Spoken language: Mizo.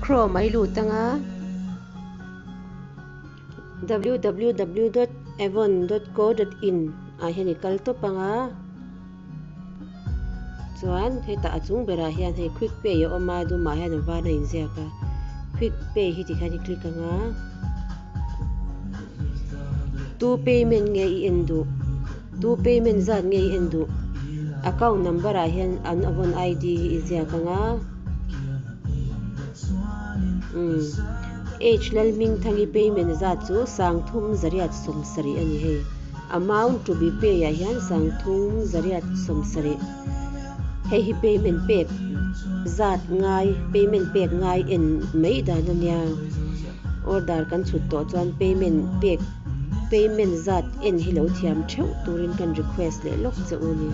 Chrome ah i lut anga www dot avon dot co dot in ah hian i kal tawp anga chuan hetah a chung berah hian hei quick pay a awm a dumah hian a var a inziak a quick pay hi tikhian i click anga tu payment nge i en duh tu payment zat nge i en duh account number ah hian an avon id hi i ziak anga umm H Lalhmingthangi payment zat chu sangthum zariat sawmsarih a ni hei. Amount to be pay ah hian 3870 hei hi payment pek zat ngai payment pek ngai en mai dan a nia order kan chhut tawh chuan payment pek payment zat en hi lo thiam theuh turin kan request leh lawk che u a ni.